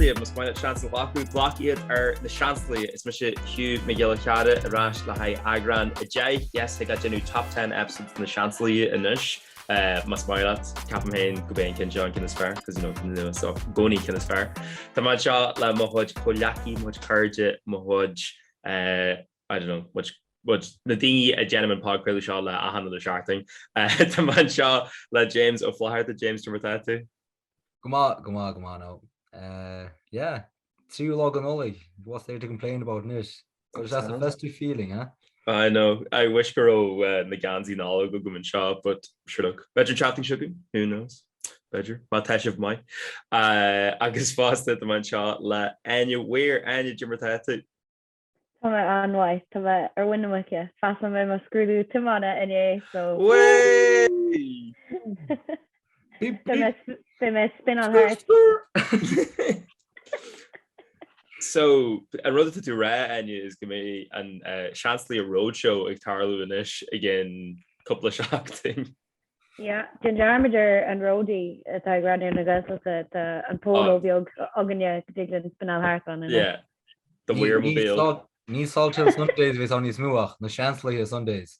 Seansálaithe, más maith leat seans a ghlacadh, glac iad ar na Seansálaithe. Is mise Hugh Mac Giolla Chearra ar ais le haghaidh eagrán 10. Yes, thig leat déanamh top 10 episodes na Seansálaithe anois. Más maith leat, ceapaim féin go b'é an ceann seo an ceann is fearr, cos you know, ceann nua, so i gcónaí ceann is fearr. Tá mé anseo le mo chuid comhleacaí, mo chuid cairde, mo chuid, I don't know, mo chuid, na daoine a déanaim an podchraoladh seo le achan uile seachtain. Tá mé anseo le James Ó Flatharta. James, cad é mar atá tú? Go maith, go maith, go maith now. Uh, yeah, tríú lá de Nollaig, what's there to complain about anois? But that's a festive feeling, eh? I know, I wish go raibh uh, na geansaí Nollag agam anseo, but sure look, b'fhéidir an tseachtain seo chugainn, who knows? B'fhéidir, má tá sibh maith. Uh, agus fosta tá mé anseo le Áine Weir, Áine, cad é mar atá tú? Tá mé an-mhaith, tá mé ar mhuin na muice. Phassáil mé mo scrúdú tiomána inné, so Way! Beidh mé ag spinneáil thart. So, an rud atá tú a rá, Áine, is go mbeidh an Seansálaithe Roadshow ag tarlú anois i gcionn cúpla seachtain. Yeah, déan dearmad ar an roadie atá ag Raidió na Gaeltachta, tá an Polo beag againne go dtig linn spinneáil thart ann anois. Yeah, the Weirmobile. Ní Salthill Sundays a bheas ann níos mó ach na Seansálaithe Sundays.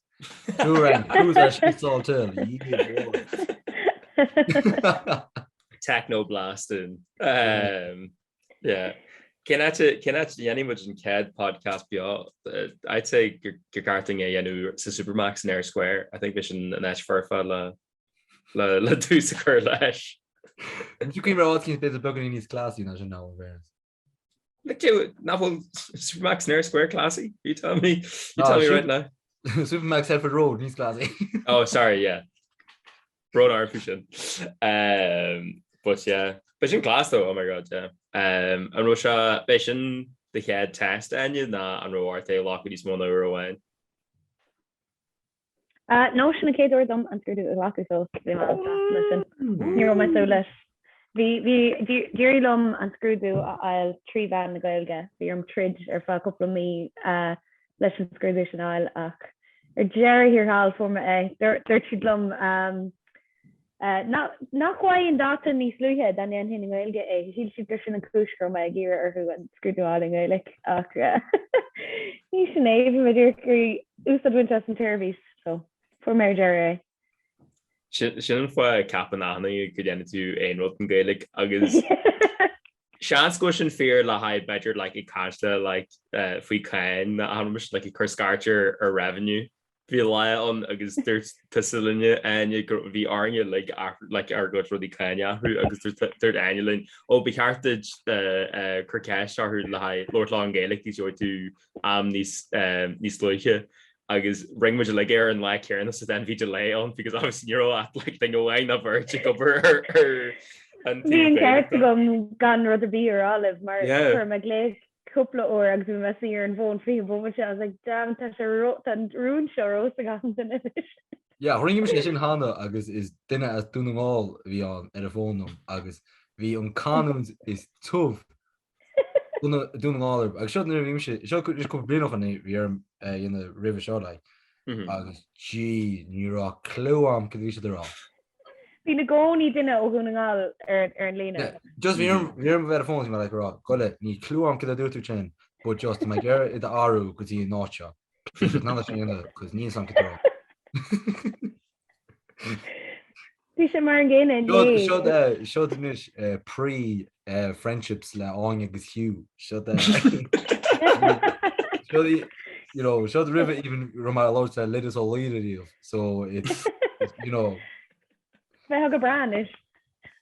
True and cruise ar Salthill. Yeah, boy. Techno blasting. Um, Yeah. Cén áit a cén áit a dhéanfaidh muid an chéad podcast beo? I'd say gur gur ceart dúinn é a dhéanamh sa Supermacs in Eyre Square. I think bheadh sin an áit foirfe le le le tús a chur leis. Ní cuimhin raibh áit éicint b'fhéidir beagáinín níos classy ná sin now in fairness. Like, do nach bhfuil Supermacs in Eyre Square classy? You tell me you tell me right now. Supermacs Headford Road níos classy. Oh sorry, yeah. Brón orm faoi sin. Um, but yeah. Bheadh sin class though, oh my god, yeah. Um, an raibh sé, b'é sin do chéad test, Áine, nó an raibh ort é a ghlacadh níos mó ná uair amháin? Uh, no, sin an chéad uair dom an scrúdú a ghlacadh so bhí mé an-sásta leis sin. Ní raibh mé ag súil leis. Bhí, bhí, d'éirigh liom an scrúdú a fháil trí mheán na Gaeilge. Bhí orm troid ar feadh cúpla mí uh, leis an scrúdú sin a fháil ach ar deireadh thiar thall fuair mé é. Dúirt siad liom nach bhfaighinn dáta níos luaithe dá ndéanfainn i nGaeilge é. Shíl siad gur sin an chúis go raibh mé ag iarraidh orthu an scrúdú a fháil i nGaeilge ach ní sin é, bhí mé díreach ag iarraidh úsáid a bhaint as an tseirbhís so fuair mé ar deireadh é. Sin an fáth a ceapann achan duine go ndéanann tú aon rud i nGaeilge agus Seans go bhfuil sin fíor le haghaidh b'fhéidir like ag caint le like faoi cáin nó achan rud like ag cur scairt ar ar revenue. Bhí lá ann agus dúirt tusa linne Áine go bhí orainne like like ár gcuid rudaí cáin a athrú agus dúirt dúirt Áine linn ó ba cheart duit cur ceist orthu le haghaidh labhairt leo i nGaeilge agus gheobhaidh tú am níos níos luaithe agus rinne muid uilig é ar an lá céanna so then bhí delay ann because obviously ní raibh ach like duine amháin nó beirt ag obair ar ar an Bhí an ceart agam gan rud ar bith a rá libh mar chuir mé glaoch cúpla uair agus bhí mé suí ar an bhfón 20 bomaite I was like damn tá sé ró tá an rún seo ar eolas ag achan duine anois. Yeah, rinne mise é sin cheana agus is duine as Dún na nGall a bhí ann ar an bhfón liom agus bhí an canúint is tiubh Dún na nGall ar agus seo nuair a bhí mise seo cúpla bliain ó shin bhí orm a dhéanamh roimhe seo like agus gee ní raibh clue a'm cad a bhí siad a rá. Bhí i gcónaí duine ó Dhún na nGall ar ar an líne. Just bhí orm bhí orm a bheith ar an bhfón like a rá gabh i leith níl clue a'm cad a dúirt tú ansin but just tá mé ag iarraidh iad a athrú go dtí an áit seo. Please ná sin a dhéanamh cos níl 's a'm cad a rá. Bhí sé mar an gcéanna inné. Seod seod anois pre friendships le Áine agus Hugh. Seod seod you know seod roimhe even raibh mé ag labhairt le Lidas Ó Laoire riamh so it's you know. Bheadh go breá anois.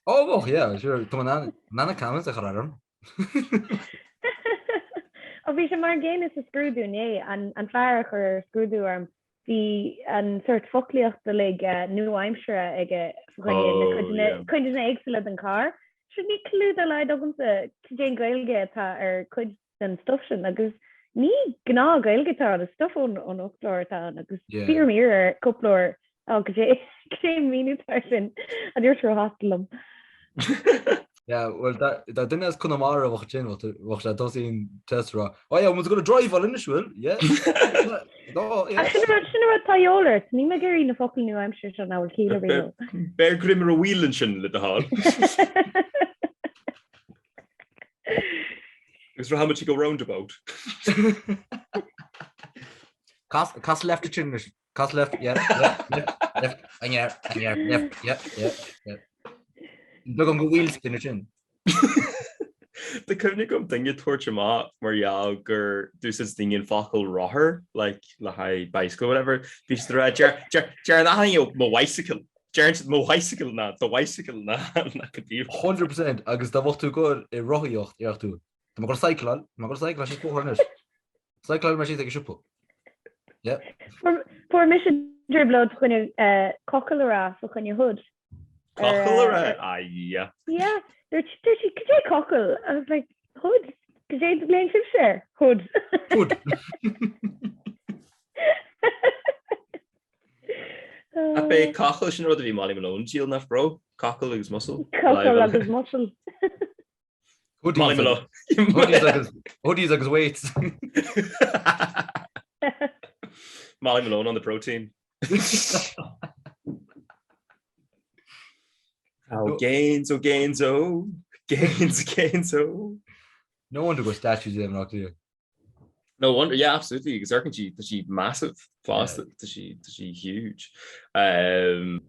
Oh bheadh yeah sure tá mé in ann canúint a chur orm. Ó bhí sé mar an gcéanna sa scrúdú inné an fear a chuir scrúdú orm Bhí an sórt foclaíocht uilig nua-aimseartha aige fá choinne na cuideanna éagsúla den charr. Sure níl clue dá laghad agamsa cad é an Ghaeilge atá ar cuid den stuif sin agus ní gnáth Ghaeilge atá ann, is stuif ón fhoclóir atá ann agus bhí orm iarraidh air cúpla uair Ó cad é cad é an míniú atá air sin an dúirt róghasta liom. Yeah, well, dá duine as Conamara a bheadh ansin, bheadh sé tosaí an test rá, Oh yeah, muid gonna drive all anois, bhfuil? Yeah. No, yeah. Ach sin an rud, sin an rud tá de dhíobháil ort. Níl mé ag iarraidh na focail nua-aimseartha seo nach bhfuil ciall ar bith leo. Beir greim ar a wheel ansin le do thoil. Agus rachaimid go roundabout. Cas, cas left ansin anois. Cas left, yeah, yeah, left, left, aniar, aniar, left, yeah, yeah, yeah. Beagán de wheel spin ansin. Tá cuimhne agam duine ag tabhairt amach mar gheall gur d'úsáid daoine an focal rothar like, le haghaidh bicycle whatever. Bhí siad ag rá deir deir deir an aithne mo bicycle. Deireann siad mo bicycle ná do bicycle ná ná go díreach. 100% agus dá mbeadh tú ag dul ag rothaíocht déarfadh tú Tá mé ag dul cycleáil, tá mé ag dul cycleáil síos bóthar anois. Cycleáil mé síos ag an siopa. Yeah. Fuair mise trioblóid fá choinne cockle a rá fá choinne hood. Cockle a rá? Ah, yeah. Yeah. Dúirt sí, cad é cockle? I was like, hood. Cad é a ghlaonn sibhse air? Hood. Hood. Ab é cockle sin rud a bhí Molly Malone ag díol nach raibh? Cockle agus mussel? Cockle agus mussel. Molly Malone. Hoodies agus hoodies agus weights. Molly Malone on the protein. Oh, gains, oh, gains, oh. Gains, gains, oh. No wonder go statues them not clear. No wonder, yeah, absolutely, agus amharcann sí, tá sí massive fosta, tá sí, tá sí huge. Um,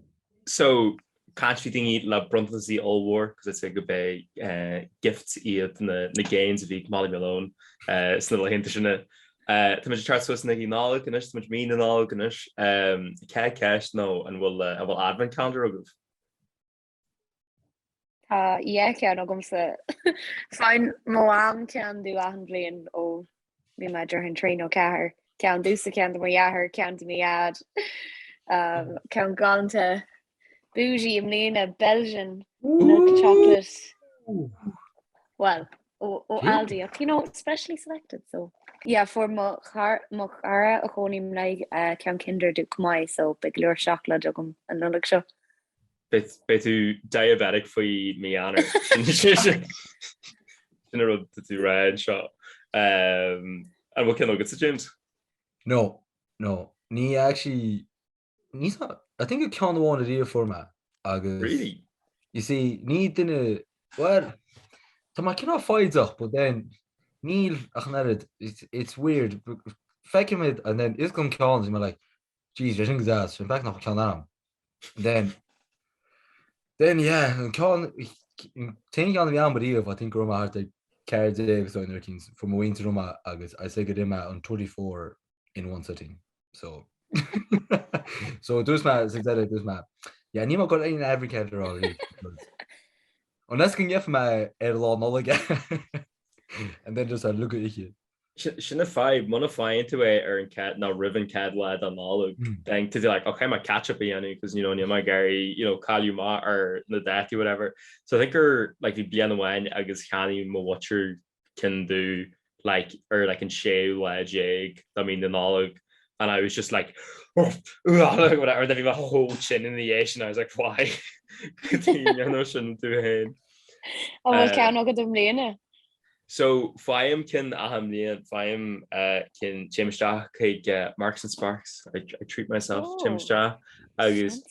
so, caint faoi daoine le bronntanasí ollmhór, cos I'd say go b'é uh, gifts iad na, na gains a bhí ag Molly Malone uh, sna laethanta sin. Uh, tá muid ag teacht suas na Nollag anois, tá muid mí na Nollag anois. Um, cén ceist nó an bhfuil, uh, an bhfuil advent calendar agaibh? Tá yeah ceann agamsa. Faigheann mo mham ceann domh achan bhliain ó bhí mé déarfainn 3 nó 4. Ceann domhsa, ceann do mo dheartháir, ceann do mo dhaid. Um, ceann galánta bougie i mbliana, Belgian milk chocolate. Well, ó, ó Aldi, ach you know, specially selected, so. Yeah, fuair mo char, mo chara a chónaím léi uh, ceann Kinder domh chomh maith, so beidh go leor seacláid agam an Nollaig seo. Beidh tú diabetic faoi mí Eanáir. Sin an rud atá tú rá anseo. An bhfuil ceann agatsa, James? No, no. Ní actually, ní I think a ceann amháin ariamh fuair mé agus Really? You see, ní duine, well, tá mé cineál foighdeach, but then níl ach an oiread, it's, it's weird. Feicim and then is agam ceann, is mé like, Jeez, bhí sin go deas, sin beag nach bhfuil ceann a'm. Then, then yeah, an ceann, an t-aon cheann a bhí a'm ariamh, I think go raibh mé thart ar 14 is dóigh nuair a cinn, fuair mo mhuintir dom é agus I say gur ith mé an 24 in one sitting. So, so dúirt mé, sa deireadh dúirt mé, yeah, níl mé ag dul aon advent calendar a fháil arís, because unless go ngeobhaidh mé ar lá Nollag é, and then just a look at it. Sin an fadhb, muna faigheann tú é ar an chéad, nó roimh an chéad lá de Nollaig, then tá tú like, ok, mé catch up a dhéanamh, because you know, níl mé ag iarraidh, you know, cailleadh amach ar na dátaí whatever. So I think gur, like, bhí bliain amháin agus cheannaigh mo mhuintir ceann domh, like, ar like an séú lá déag de mí na Nollag, and I was just like, whatever, then bhí mé chomh tinn ina dhiaidh sin, I was like, why? Go dtí ndéanamh sin domh féin. An bhfuil ceann agat i mbliana? So, faighim cinn achan mbliain, faighim cinn, téim isteach chuig Marks and Sparks, I, I treat myself, téim isteach agus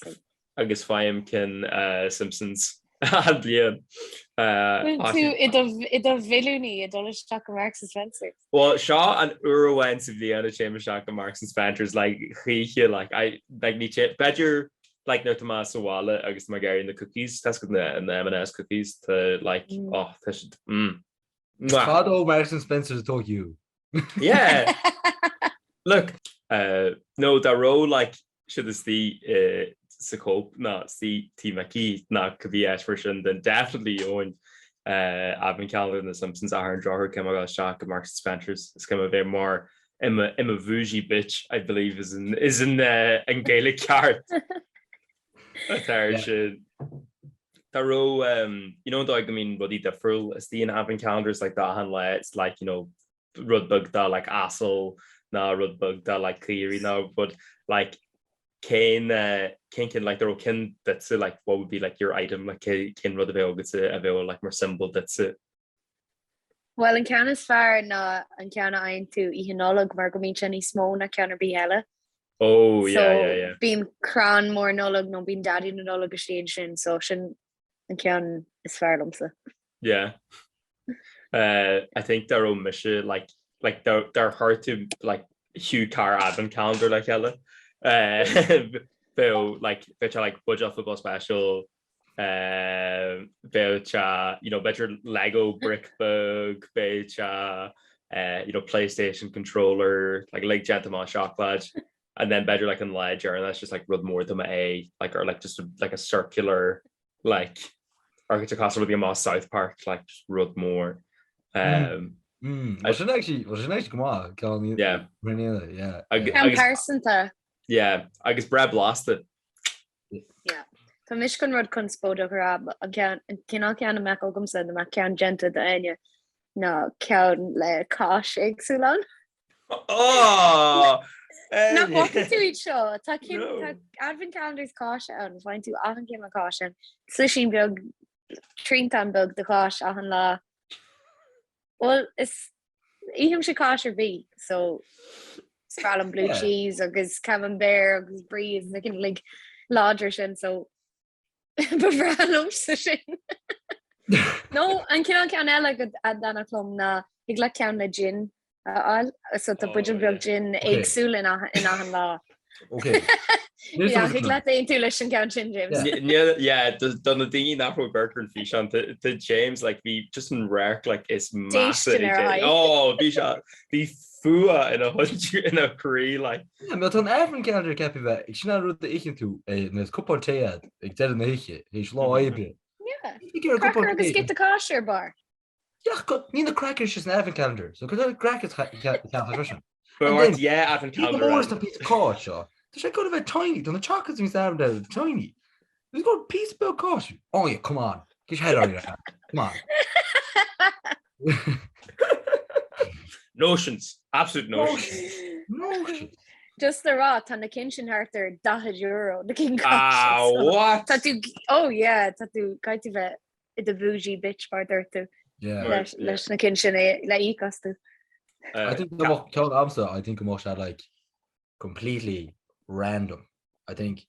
agus faighim cinn Simpsons achan bliain. Bhfuil tú i do i do mhilliúnaí ag dul isteach go Marks and Spencer? Well, seo an uair amháin sa bhliain a téim isteach go Marks and Spencer's, like, choíche, like, I, like, ní té, b'fhéidir, like, nuair atá mé sa bhaile agus tá mé ag iarraidh na cookies, tá siad na na M&S cookies, tá like, oh, tá siad, mm. Mwah. Fad ó Marks and Spencer's atá you. Yeah! Look, uh, no, dá raibh like siad istigh uh, sa Cope ná istigh Tí Micí ná cibé áit mar sin, then definitely gheobhainn uh, advent calendar na Simpsons ach ar an drochuair caithfidh mé dul isteach go Marks and Spencer's is caithfidh mé bheith mar i mo i mo bhougie bitch I believe is an is an uh, an Gaeilge ceart atá ar sin. Dá raibh um, you know an dóigh go mbíonn rudaí difriúil istigh in advent calendars like d'achan lá it's like you know rud beag de like asal ná rud beag de like caoirigh ná rud like cén uh, cén cinn like dá raibh cinn duitse like what would be like your item like cén rud a bheadh agatsa a bheadh like mar symbol duitse Bhuel, an ceann is fearr ná an ceann a fhaigheann tú Oíche Nollag mar go mbíonn sé níos mó ná ceann ar bith eile. Oh, yeah, so, yeah, yeah. Bíonn crann mór Nollag nó bíonn Daidí na Nollag istigh ansin, so sin an ceann is fearr liomsa. Yeah. I think dá raibh mise like like dár chuir tú like Hugh Carr advent calendar le chéile bheadh like bheadh sé like buidéal football special bheadh sé you know b'fhéidir Lego brick beag bheadh sé you know PlayStation controller like like déanta amach seacláid and then b'fhéidir like an lá deireanach just like rud mór do é like or like just a, like a circular like or go cosúil le amach South Park like just rud mór um, mm. Mm. Sin actually sin actually go maith ceann yeah yeah Ceann pearsanta yeah agus breá blasta Yeah. Tá mise chun rud conspóideach a rá, an ceann an cineál ceann a mbeadh agamsa dá mbeadh ceann déanta d'éinne ná ceann le cáis éagsúil ann. Oh! Nach bhfaca tú iad seo? Tá cinn tá advent calendars cáise ann, faigheann tú achan cineál cáise ann. Slisín beag, triantán beag de cháis achan lá. Bhuel, is ithimse cáis ar bith, so is breá liom blue cheese agus camembert agus brie agus na cinn uilig láidre sin, so ba bhreá liomsa sin. Nó an cineál ceann eile go a dtaitneodh liom ná thig leat ceann le gin a fháil, so tá buidéal beag gin éagsúil in achan lá. Ok. Yeah, thig leat aontú leis an gceann sin, James. Níl, yeah, do na daoine nach raibh ag amharc ar an físeán, tá James, like, bhí just an radharc, like, is measa Déistin ar a aghaidh. Oh, bhí sé, bhí fuath ina chuid, ina chroí, like. Yeah, mar tá an advent calendar ceaptha bheith, sin an rud a itheann tú nuair is cupán tae agat ag deireadh na hoíche, théis lá oibre. Yeah. Cracker agus giota cáise ar barr. Yeah, níl na crackers sin san advent calendar, so cuir na crackers ceann freisin. But And then, yeah, advent Ní calendar. mór is an píosa cáis seo. Tá sé got a bheith tiny, tá na chocolates in san advent calendar tiny. There's got a piece beag cáis. Oh yeah, come on. Get your head out of your ass. Come on. Notions. Absolute notions. Notions. Just le rá, tá na cinn sin thart ar €40 na cinn cáise. Ah, so what? Tá tú, oh yeah, tá tú, caithfidh tú bheith i do bougie bitch mar dúirt tú Yeah. leis na cinn sin le íoc astu. I think go mbeadh ceann agamsa, I think go mbeadh sé like completely random. I think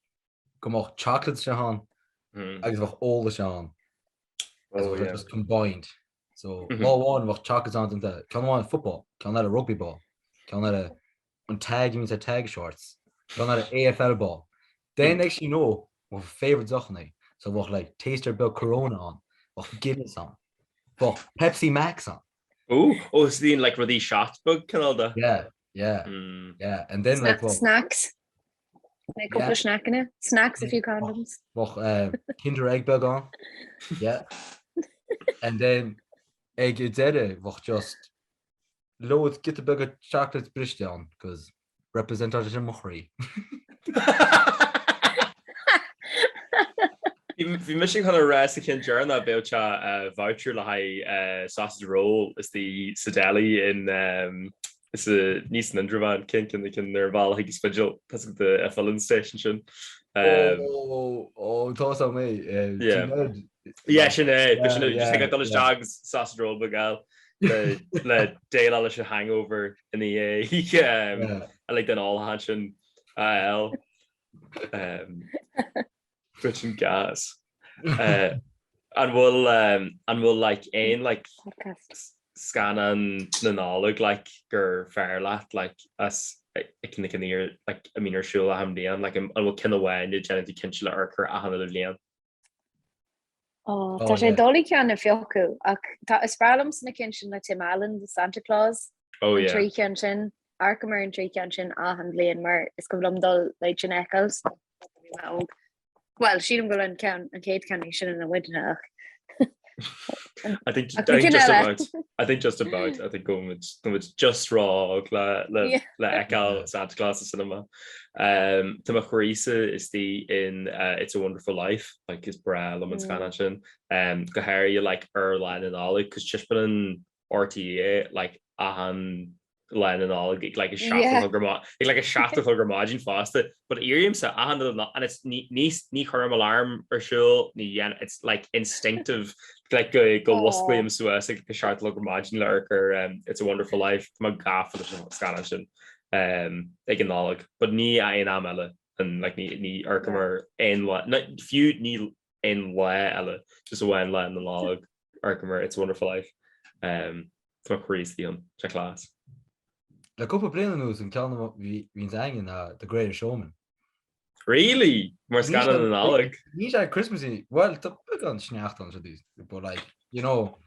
go mbeadh chocolates ann agus bheadh eolas ann. Agus Oh, bheadh yeah. just combined. So Mhm. lá amháin bheadh chocolates ann déanta, ceann amháin football, ceann eile rugby ball, ceann eile an tag a bhíonns ar tag shorts, ceann eile AFL ball. Then next thing you know, mo favourite deochanna, so bheadh like taster beag Corona ann, bheadh Guinness ann, bheadh Pepsi Max ann. Ooh, oh, so bíonn like rudaí shot beag cineál de. Yeah, yeah, Mm. yeah. And then like bheadh Snacks. Like Yeah. cúpla snackanna. Snacks, a few condoms. bheadh uh, Kinder Egg beag ann. Yeah. And then ag an deireadh bheadh just Load giota beaga chocolates briste ann, cos representáil sé mo chroí. Bhí mise chun a rá sa cheann deireanach bheadh sé voucher le haghaidh sausage roll istigh sa deli in sa ní san Indreabhán cén ceann cinn ar an bhealach chuig an Spidéal tá a fhios agat an filling station sin. Ó ó tá a fhios agam é. Yeah. Yeah sin é sin é just ag dul isteach agus sausage roll beag a fháil. le déileáil leis an hangover ina dhiaidh a like den ólachán sin a fháil. Rich and gas. An bhfuil an bhfuil like aon like scannán na Nollag like gur fearr leat like as like na cinn like a mbíonn ar siúl achan bhliain like an bhfuil ceann amháin a déanann tú cinnte le amharc air achan uile bhliain? Oh, tá sé doiligh ceann a phiocadh ach tá is breá liomsa na cinn sin le Tim Allen, the Santa Claus. Oh An yeah. trí cheann sin. Amharcaim ar an trí cheann sin achan bhliain mar is cuimhin liom dul le sin a fheiceáil bhí mé óg. Well, sílim go bhfuil an ceann an chéad ceann níos sine ná muidne ach I think, Ach I think na cinn just eile. about I think just about I think go bhfuil muid muid just ró-óg le le Yeah. le fheiceáil Santa Claus sa cinema. Um, tá mo chroísa istigh in uh, It's a Wonderful Life, like is breá liom an Mm. scannán sin. Um, go háirithe like ar Lá na Nollag, cos taispeánann RTÉ like achan Lá na Nollag ag like a seacht Yeah. a chlog ar ma- ag like a seacht a chlog ar maidin fosta, but éirímse achan uile lá and it's ní ní ní chuirim alarm ar siúl, ní dhéan it's like instinctive like go go Aw. bhfosclaím suas ag a seacht a chlog ar maidin le amharc ar um, It's a Wonderful Life, Tá mé gafa leis an scannán sin um, ag an Nollaig, but ní aon am eile and like ní ní amharcaim air aon lá ná fiú ní aon lá eile, just amháin lá na Nollag amharcaim ar It's a Wonderful Life. Tá mo chroí istigh ann, tá sé class. Le cúpla bliain anuas an ceann a bhíonns againn ná The Greatest Showman. Really? Mar scannán na Nollag? Níl sé Christmassy, well tá beagán sneachta ann seo but like, you know,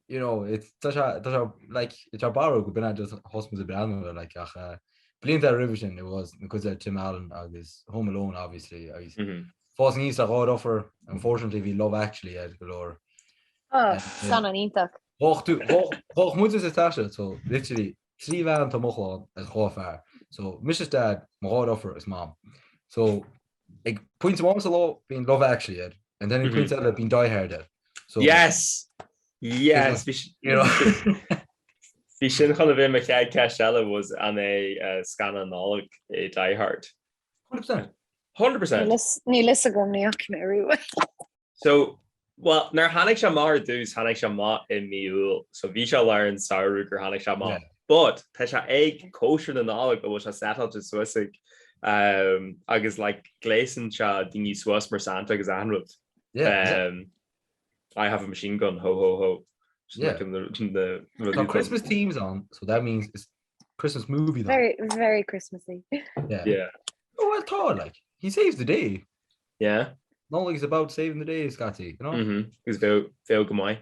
you know, it's tá sé tá sé like it's a barú go b'in just thosaigh muid ag breathnú air like ach eh, blianta roimhe sin it was na cuid Tim Allen agus Home Alone obviously agus mm -hmm. fás aníos le dhá dheirfiúr unfortunately bhí Love Actually ar go leor. Oh, scannán iontach. Bheadh muid sa teach so literally 3 bhean tá mo chlann agus 2 fear. So mise is dad, mo dhá dheirfiúr is mam. So ag pointe amháin sa lá bíonn Love Actually air and then ag pointe eile bíonn Die Hard air. So Yes! Yes! You know. Bhí sin chun a bheith mo chéad ceist eile was an é scannán Nollag é Die Hard? 100%. 100%. Níl fhios agam ní fhaca mé riamh. So, well, nuair a tháinig sé amach ar dtús, tháinig sé amach i mí Iúil, so bhí sé lár an samhradh gur tháinig sé amach. Yeah. But tá sé ag cóisir na Nollag a bhfuil sé setáilte suas ag um, agus like, gléasann sé daoine suas mar Santa agus achan rud. Yeah. Um, I have a machine gun, ho ho ho. Yeah. Like, the, the, Tá Christmas themes on, so that means it's Christmas movie though. Very, very Christmassy. Yeah. Yeah. Oh, well, tá, like, he saves the day. Yeah. Nollaig is about saving the day, scaití, you know? Mm-hmm. Agus bheadh bheadh go maith.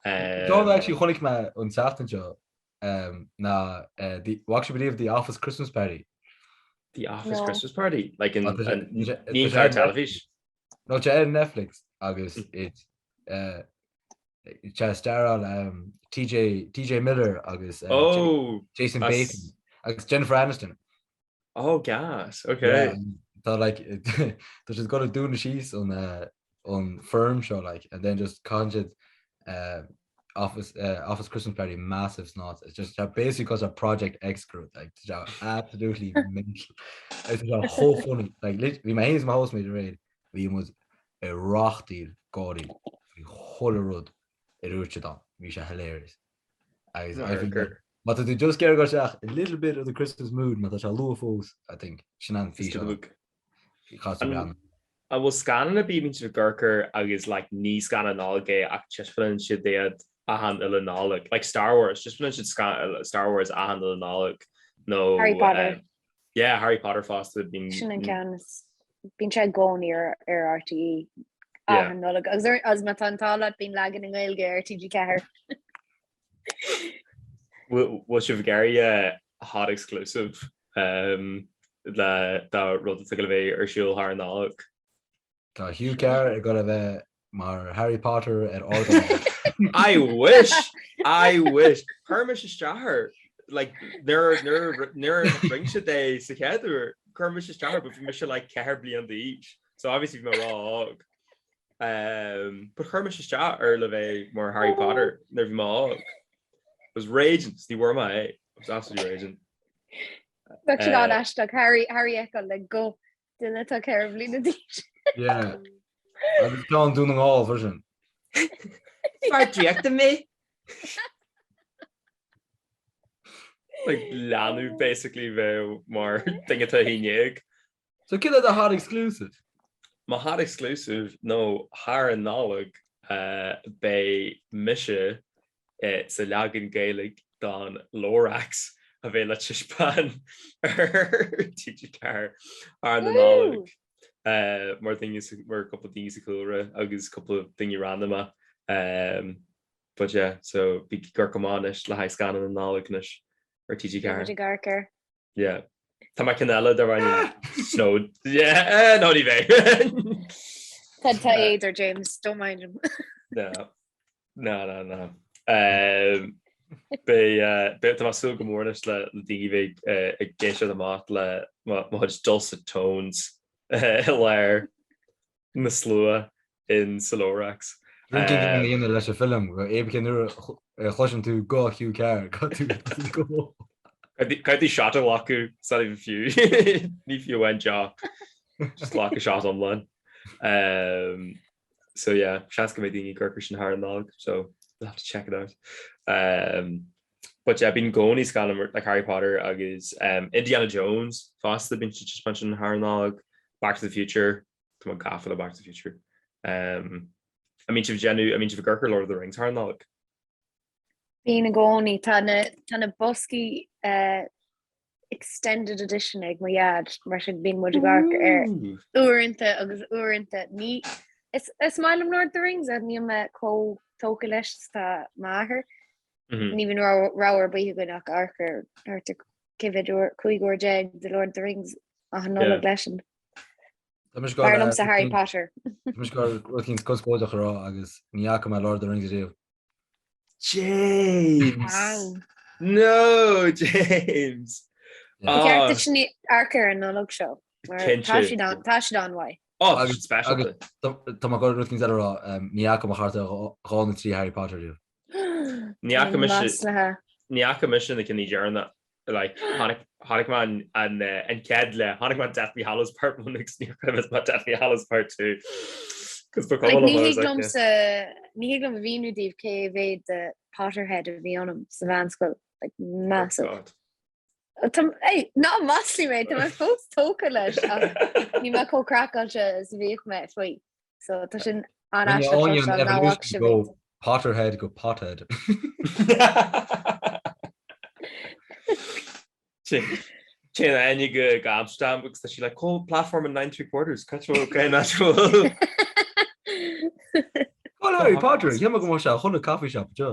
Dá actually chonaic mé an tseachtain seo um, ná uh, the, bhfaca sibh riamh The Office Christmas Party. The Office no. Christmas Party? Like in, an, ní ar teilifís? No, tá ar Netflix agus mm. it uh, tá staráil um, TJ, TJ Miller agus uh, oh, Jason Bateman agus Jennifer Aniston. Oh gas, ok. Yeah, tá like tá siad ag dul ag dúnadh síos an uh, an firm seo like and then just caitheann siad uh, office uh, office Christmas party massive snot. It's just uh, basically because of Project X group like tá absolutely mental. It's just chomh funny like bhí mé féin is mo housemate aréir bhí muid ag rachtaíl gáirí faoi chuile rud a dúirt siad ann. Bhí sé hilarious. Agus I think that má tá tú just ag iarraidh dul isteach a little bit of the Christmas mood má tá sé luath fós, I think, sin an físeán. Caithfidh tú breathnú. An bhfuil scannán ar bith a mbíonn sibh ag amharc air agus like ní scannán Nollag é ach taispeánann siad iad achan uile Nollaig? Like Star Wars, taispeánann siad Star Wars achan uile Nollaig nó Harry Potter. Yeah, Harry Potter fosta. Sin an ceann is bíonn sé i gcónaí ar ar RTÉ achan Nollaig agus ar agus má tá an t-ádh leat bíonn leagan i nGaeilge ar TG4. Bhfuil sibh ag iarraidh hot exclusive um, le dá rud atá ag dul a bheith ar siúl thar an Nollaig? Tá Hugh Carr ag dul a bheith mar Harry Potter ar ardán. I wish! I wish! Chuir mise isteach air, like, nuair nuair nuair a rinne siad é sa chéad uair, chuir mise isteach air, but bhí mise like 4 bliain d'aois, so obviously bhí mé ró-óg. Um, but chuir mise isteach ar le bheith mar Harry Potter nuair bhí mé óg. I was raging, ní bhfuair mé é. I was absolutely raging. Bheadh sé an-aisteach Harry Harry a fheiceáil le guth Duine atá 4 bliana d'aois. Yeah. Agus ceann Dún na nGall freisin. Fear draíochta mé! Like leanbh basically bheith mar duine atá 11. So céard é do hot exclusive? Mo hot exclusive nó thar an Nollaig beidh mise sa leagan Gaeilge don Lorax a bheidh le taispeáint ar TG4 thar na Nollag mar duine mar cúpla daoine sa chúlra agus cúpla daoine randama. But yeah, so bígí ag amharc amach anois le haghaidh scannán na Nollag anois ar TG4. Beidh muid ag amharc air. Yeah. Tá mé ceann eile de bhain snow. Yeah, no ní bheidh. Tá tá éad ar James, don't mind him. No. No, no, no. Um, Beidh eh, beidh- tá mé ag súil go mór anois le le daoine bheith eh, ag éisteacht amach le mo mo chuid dulcet tones eh, i lár na slua in sa Lorax. Rud éigin a dhéanamh leis an film, go éibe nuair a chloiseann tú guth Hugh Carr, caithfidh tú go. Caithfidh tú shot a ghlacadh, it's not even fiú, ní fiú amháin deoch, just glac shot iomlán. Um, so yeah, seans go mbeidh daoine ag amharc air sin thar an Nollaig, so you'll have to check it out. Um, but yeah, bíonn i gcónaí scannán like Harry Potter agus um, Indiana Jones fosta bíonn siad taispeáint sin thar an Nollaig, Back to the Future, Tá mé gafa le Back to the Future. Um, an mbíonn sibh ag déanamh, an mbíonn sibh ag amharc ar Lord of the Rings thar an Nollaig? Bíonn i gcónaí. Tá na tá na boscaí extended edition ag mo dhaid mar sin bíonn muid ag amharc air uaireanta agus uaireanta. Ní is is maith liom Lord of the Rings ach níl mé chomh tógtha leis is atá m'athair. Ní bhíonn rogha ar bith againn ach amharc ar thart ar cé mhéad uair, 15 uair de Lord of the Rings achan Nollaig leisean. B'fhearr liomsa Harry Potter. Tá mise ag gabháil rud eicínt conspóideach a rá agus ní fhaca mé Lord of the Rings ariamh. James! Wow. No, James! Ba cheart duit amharc air an Nollaig seo. Mar tá siad an tá siad an-mhaith. Oh, tá siad speisialta. Tá mé ag gabháil rud eicínt eile a rá, ní fhaca mé thart ar dhá nó trí Harry Potter ariamh. Ní fhaca mise ní fhaca mise na cinn deireanacha like chonaic chonaic mé an an an chéad leath chonaic mé Deathly Hallows Part 1 agus níor chuimhnigh mé Deathly Hallows Part 2 Cos ba Like, cuma ní liom, I was thig like, liomsa ní thig liom a mhíniú daoibh cé mhéad de Potterhead a bhí ionam sa mheánscoil like Oh massive. God. Tá ei ná maslaigh mé tá mé fós tógtha leis ach níl mé chomh craiceáilte is a bhíodh mé faoi. So tá sin Rinne an-aisteach Áine an cloisteáil nach bhfaca evolution sibh go iad. Potterhead go pothead. Téann Áine go go Amsterdam agus tá sí like, "Cá platform and 9 3/4, cá bhfuil natural. Well, Harry Potter, cheap mé go mbeadh sé chuile coffee shop anseo.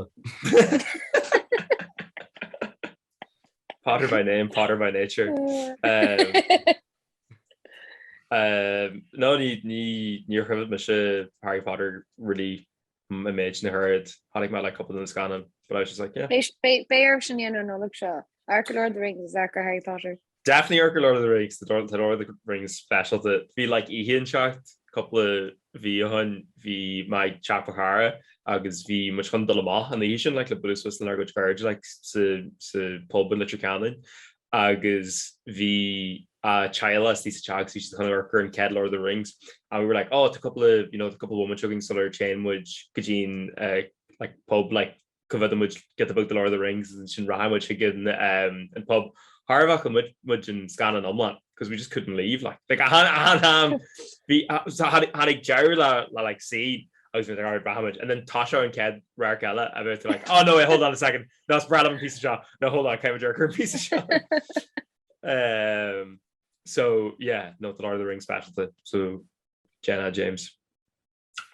Potter by name, Potter by nature. Um, um, no, ní ní níor chuimhnigh mise Harry Potter really an méid na hoiread. Chonaic mé like cúpla den scannán, but I was just like, yeah. Beidh oraibh sin a dhéanamh an Nollaig seo. Amharc ar Lord of the Rings is amharc ar Harry Potter. Definitely amharc ar Lord of the Rings, the Lord of the Rings speisialta. Bhí like oíche inteacht cúpla mhí ó shin, bhí mé ag teach mo chara agus bhí muid chun dul amach an oíche sin like le bualadh suas lenár gcuid cairde like sa sa pub in Leitir Ceanainn agus bhí a teaghlach istigh sa teach agus bhí siad chun amharc ar an chéad Lord of the Rings and we were like oh tá cúpla you know tá cúpla bomaite againn sular téann muid go dtí an eh, like pub like coimhéadfaidh muid giota beag de Lord of the Rings agus ansin rachaidh muid chuig an um, an pub. Char fhaca muid muid an scannán iomlán because we just couldn't leave like. Like achan achan am bhí so tháinig deireadh le le like scene agus bhí like alright rachaidh muid and then toiseoidh an chéad radharc eile a bheith like oh no wait hold on a second no is breá liom an píosa seo no hold on caithfidh muid amharc ar an píosa seo. Um, so yeah no the Lord of the Rings speisialta so Jenna James.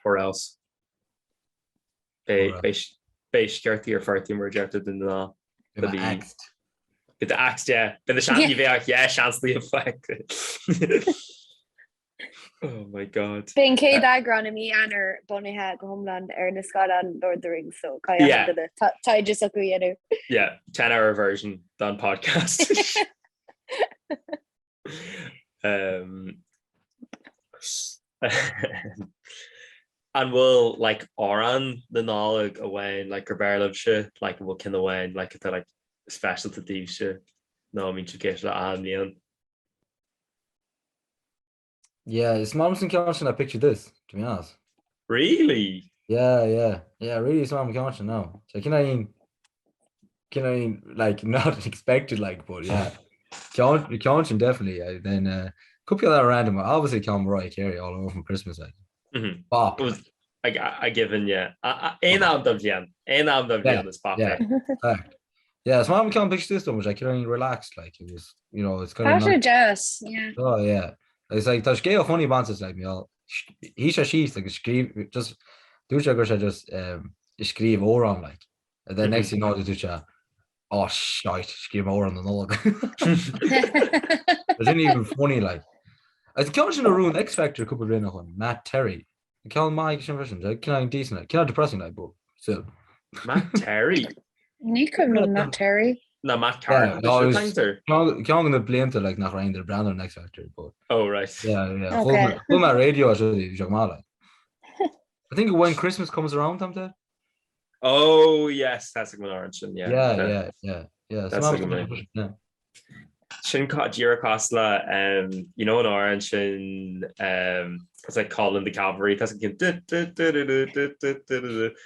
Or else. Beidh sciortaí ar pháirtí mar a deirtear den ghnáth. Beidh mé axed. Beidh tú axed, yeah. Beidh na sean, ní bheadh ach yeah, seans líofa faighte. Oh my God. Beidh an chéad eagrán i mí Eanáir bunaithe go hiomlán ar na scannáin Lord of the Rings, so caithfidh achan duine taighde s'acu a dhéanamh. Yeah, 10 hour version den podcast. Um, an bhfuil like amhrán na Nollag amháin like gur b'fhearr libhse like an bhfuil ceann amháin like atá like speisialta daoibhse nó an mbíonn sibh ag éisteacht le achan bhliain? Yeah, is maith liomsa an ceann sin le Picture This, to be honest. Really? Yeah, yeah, yeah, really is maith liom an ceann sin now. So cineál cineál like not expected like, but yeah. Ceann ceann sin definitely, uh, then uh, cúpla eile random, obviously ceann Mariah Carey all over from Christmas like. Mm -hmm. Bop. Was, I, I given yeah. Aon am den bhliain, aon am den bhliain is bop yeah. Fact. Yeah, is maith liom ceann Picture This though, like cineál relaxed like it was, you know, it's kind of Tá sé deas, yeah. Oh yeah. It's like tá scéal funny bainte like me all shuigh sé síos agus scríobh just dúirt sé go raibh sé just um, ag scríobh amhrán like and then next thing you know dúirt sé oh shite scríobh mé amhrán na Nollag. It isn't even funny like. Is ceann sin a bhuaigh an X Factor cúpla bliain ó shin, Matt Terry. Ceann maith sin freisin, cineál decent, cineál depressing like, but still. Matt Terry? Ní cuimhin liom Matt Terry. Ná Matt Carr. Ceann de na blianta like nach raibh aon duine ag breathnú ar an X Factor, but. Oh right. Yeah, yeah. Okay. Chuala mé raidió as rudaí, bhí sé go maith like. I think when Christmas comes around, tam te? Oh yes, that's a good orange sin, yeah. Yeah, yeah, yeah, yeah. That's a good one. Yeah. Sin díreach cosúil le um, you know an amhrán sin um, it's like Calling the Cavalry tá cin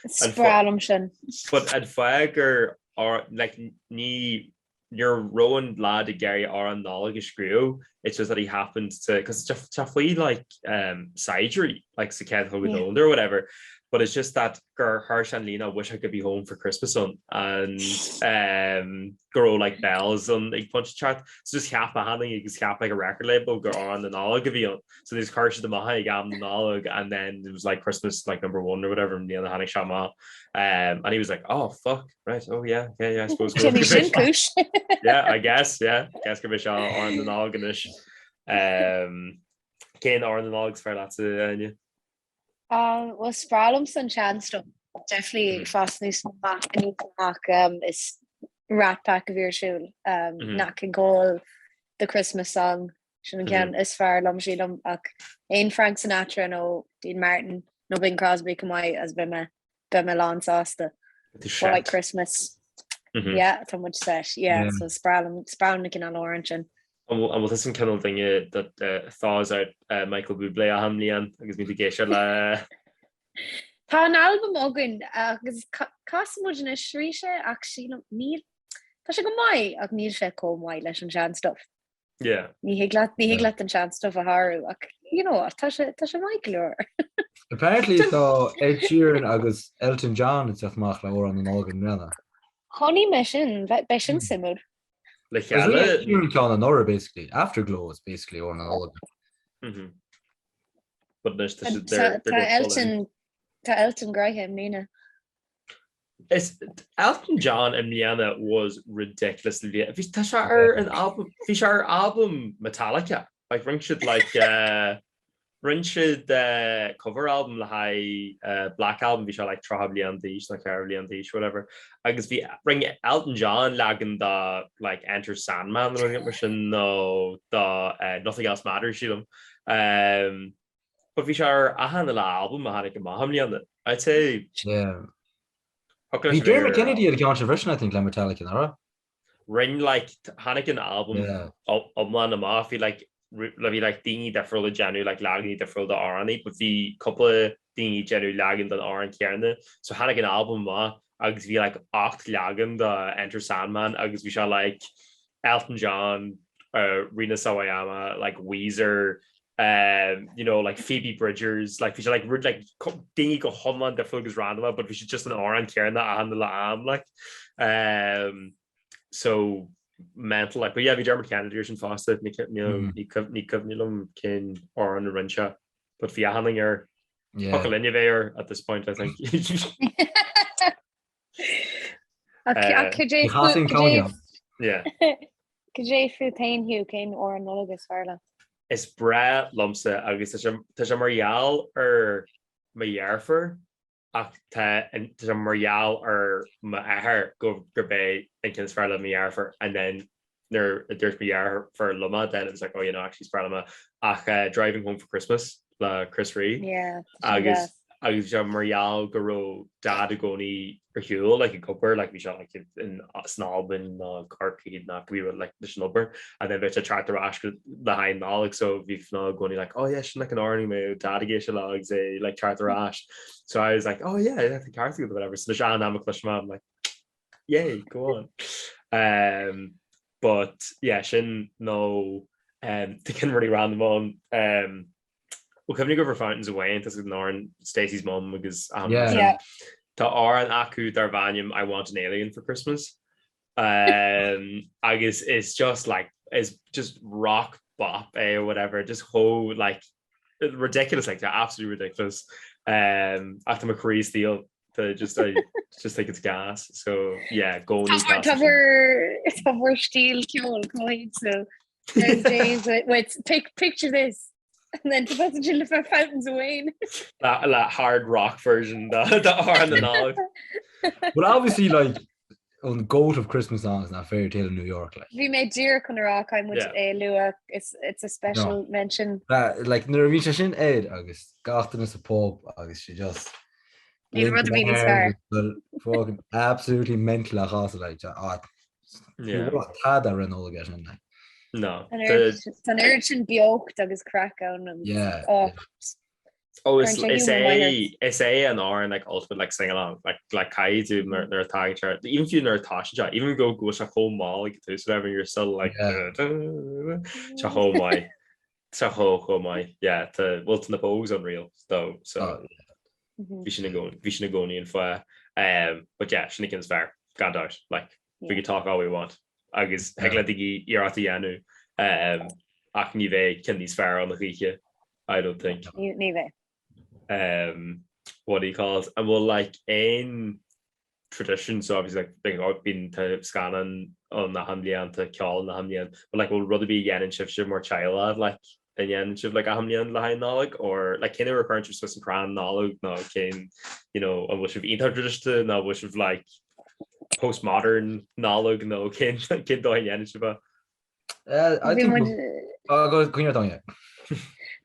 Is breá liom sin. But an fáth gur like ní ní raibh an lad ag iarraidh amhrán Nollag a scríobh it's just that he happened to because tá faoi like um, saighdiúirí like sa Chéad Chogadh Domhanda or whatever. But it's just that gur chuir sé an líne wish I could be home for Christmas ann and um, go raibh like bells ann ag pointe inteacht. So just cheap achan duine agus cheap like a record label gur amhrán na Nollag a bhí ann. So just chuir siad amach ag am na Nollag and then it was like Christmas like number one or whatever an bhliain a tháinig sé amach. Um, and he was like, oh fuck, right, oh yeah, okay, yeah, I suppose. Jimmy sin cúis. Yeah, I guess, yeah, guess go mbeidh sé amhrán na Nollag anois. Um, cén amhrán na Nollag is fearr leatsa, Áine? Um, well, is breá liomsa an sean-stuff. Definitely fás aníos amach aníos amach um, is Rat Pack a bhí ar siúl. Um, mm -hmm. Nat King Cole, The Christmas Song, sin an ceann mm -hmm. is fearr liom sílim ach aon Frank Sinatra nó Dean Martin nó Bing Crosby chomh maith as beidh mé beidh mé lán sásta. White Christmas. Mm -hmm. Yeah, tá muid set. Yeah, yeah. so is breá liom is breá liom na cineál amhrán sin. An bhfuil tusa an cineál duine that uh, thaws out uh, Michael Bublé achan mbliain agus bíonn tú ag éisteacht le Tá an albam againn agus casann muid anois arís é ach sílim níl Tá sé go maith ach níl sé chomh maith leis an sean stuff. Yeah. Ní thig leat ní thig leat an sean stuff a shárú ach you know what, tá sé tá sé maith go leor. Apparently tá Ed Sheeran agus Elton John ag teacht amach le amhrán na Nollag i mbliana. Chonaic mé sin, beidh sin suimiúil. Le chéile. Ed Sheeran ceann anuraidh basically. Afterglow is basically amhrán na Nollag. Mhm. But anois tá siad Tá they're tá going full in. Elton tá Elton gnoitheach i mbliana. Is Elton John i mbliana was ridiculous. Bhí tá sé ar an album bhí sé ar album Metallica. Like rinne siad like uh, rinne siad uh, cover album le haghaidh uh, Black Album bhí sé like 30 bliain d'aois nó 4 bliain d'aois whatever. Agus bhí rinne Elton John leagan de like Enter Sandman nó rud mar sin nó de uh, Nothing Else Matters sílim. Um, But bhí sé ar achan uile albam a tháinig amach i mbliana. I'd say Yeah. Thiocfadh Bhí leis a bheith Dermot ar Kennedy ar an gceann sin freisin, I think, le Metallica, nach raibh? Rinne like tháinig an albam Yeah. iomlán amach, bhí like bhí like daoine difriúla ag déanamh like leaganaí difriúla d'amhránaí, but bhí cúpla daoine ag déanamh leagan den amhrán céanna. So tháinig an albam amach agus bhí like 8 leagan de Enter Sandman agus bhí sé like Elton John, uh, Rina Sawayama, like Weezer, um, you know, like Phoebe Bridgers, like bhí sé like rud like daoine go hiomlán difriúil agus random, but bhí sé just an amhrán céanna achan uile am like. Um, so mental like, but yeah, bhí Dermot Kennedy ar sin fosta, ní mm. ní cuimhin liom cén amhrán a rinne sé, but bhí achan duine air Yeah. Thiocfadh linne bheith air at this point, I think. Cad é fút féin Hugh cén amhrán Nollag is fearr leat? Is breá liomsa agus tá sé mar gheall ar mo dheirfiúr ach tá sé mar gheall ar m'athair gurb é an ceann is fearr le mo dheirfiúr and then nuair a dúirt mo dheirfiúr liom é then it was like oh you know actually is breá liom é ach uh, Driving Home for Christmas le Chris Rea yeah, agus agus bhí sé mar gheall go raibh dad i gcónaí ar shiúl like ag obair like bhí sé like in san Albain nó Corcaigh nó cibé rud like leis an obair and then bheadh sé ag teacht ar ais le haghaidh Nollag so bhí Fionán i gcónaí like oh yeah sin like an amhrán a mbeadh dad ag éisteacht le agus é like teacht ar ais so I was like oh yeah I think ceart agat whatever so leis an am a chloisim I'm like Yay, go on. Um, but yeah, sin nó um, tá ceann really random ann. Um, bhfuil cuimhne agaibh ar Fountains of Wayne, tá an amhrán Stacey's mum agus um, Yeah. Yeah. Tá amhrán acu darb ainm I Want an Alien for Christmas. Um, agus it's just like it's just rock bop é or whatever, just chomh like ridiculous like they're absolutely ridiculous. Um, ach tá mo chroí istigh Tá just I just think it's gas so yeah go Tá bhur stíl ceoil chomh There's days with, with pic, picture this and then to put the for Fountains of Wayne. That, that hard rock version the the amhrán na Nollag. But obviously like an goat of Christmas songs ná Fairy Tale of New York like. Bhí mé díreach chun a rá caithfidh muid é a lua it's it's a special mention. That, like nuair a bhí sé sin air agus gach duine sa pub agus sé just Níl rud a bhí níos fearr. Fucking absolutely mental a chás like ah Yeah. tada ar an Nollaig é sin like. No. Tá an oiread sin beocht agus craic ann agus Yeah. oh, Oh, is, Cuireann sé is humour maith é is é an amhrán like ultimate like sing along like like caithfidh tú nuair nuair atá ag sé even fiú nuair atá sé even go go bhfuil sé chomh mall ag tús whatever you're still like Yeah. sé chomh maith sé chomh chomh maith yeah tá well tá na Pogues unreal though so Oh, yeah. Bhí sin i gcónaí, bhí sin i gcónaí an fáth. Um, but yeah, sin an ceann is fearr, gan dabht. Like, we can talk all we want. Agus thig le daoine iarracht a dhéanamh, um, ach ní bheidh ceann níos fearr ann a choíche, I don't think. Ní, ní bheidh. Um, what do you call it? An bhfuil like aon tradition so obviously like like bíonn tá scannán ann achan bhliain tá ceol ann achan bhliain but like bhfuil rud ar bith a dhéanann sibhse mar teaghlach like a dhéanann sibh like achan bhliain le haghaidh Nollag or like cén uair a chuireann sibh suas an crann Nollag nó cén you know an bhfuil sibh iontach traidisiúnta nó bhfuil sibh like postmodern Nollag nó cén cén dóigh a dhéanann sibh é? I think we'll go coinne don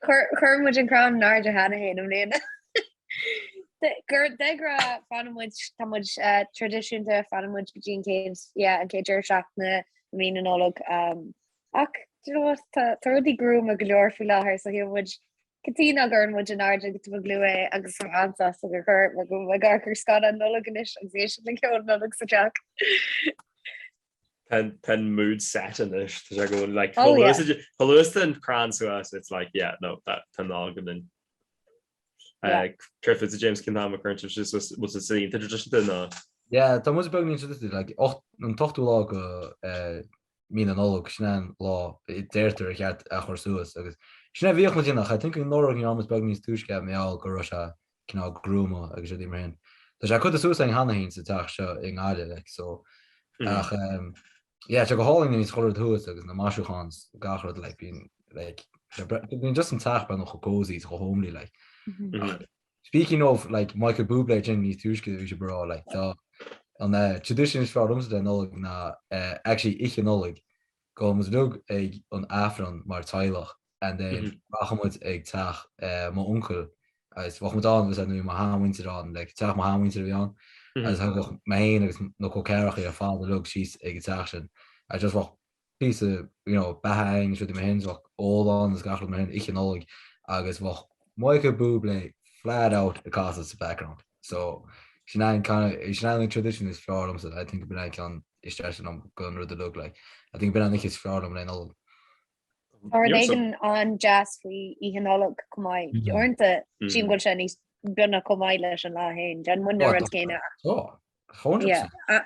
Chuir muid an crann in airde cheana féin i mbliana. Gur de ghnáth fanann muid tá muid traidisiúnta fanann muid go dtí an chéad yeah an chéad deireadh seachtaine i mí na Nollag. Ach do you know what tá tá rudaí gruama go leor faoi láthair so shíl muid cad chuige nach gcuireann muid in airde go tapa luath é agus tá an-sásta gur chuir mar go bhfuil muid ag amharc ar scannán Nollag anois agus ag éisteacht le ceol Nollag sa teach. Tá an mood set anois tá sé go like oh, yeah. chomh luath is atá an crann suas it's like yeah no that tá Nollaig againn. Yeah. Céard fútsa James cén t-am a chuireann sibh suas bhfuil sibh iontach traidisiúnta nó? Yeah, tá muid beagán traidisiúnta like an t-ochtú lá go mí na Nollag sin an lá a deirtear ar cheart a chur suas agus sin a bhíodh muid ach I think anuraidh ní raibh muid beag níos túisce mar gheall go raibh sé cineál gruama agus rudaí mar sin. Tá sé curtha suas againn cheana féin sa teach seo i nGaillimh like so ach um, yeah tá go hálainn níos chuile rud thuas agus na maisiúcháin is gach rud like bíonn like bíonn just an teach beagnach chomh cozy is chomh homely like. Ach speaking of like Michael Bublé sin níos túisce bhí sé breá like tá an uh, tradition is fearr liomsa de Nollaig ná uh, actually oíche Nollag gabhann muid uilig ag an Aifreann mar teaghlach and then rachaidh muid ag teach mo uncail agus bheadh muid ann agus nó mo sheanmhuintir ann like teach mo sheanmhuintir a bhí ann agus thagadh mé féin agus na col ceathracha ar fad uilig síos ag an teach sin agus just bheadh píosa you know beatha againn is rudaí mar sin bheadh ól ann agus gach rud mar sin oíche Nollag agus bheadh Michael Bublé flat out ag casadh sa background so sin an kind of sin an tradition is fearr liomsa I think b'in an ceann is deise liom den rud uilig like I think b'in an oíche is fearr liom le Nollaig. Tá rud éigin an-deas faoi Oíche Nollag chomh maith. Uaireanta sílim go bhfuil sé níos beagnach chomh maith leis an lá féin. Déanann muid an rud céanna. Tá, 100%.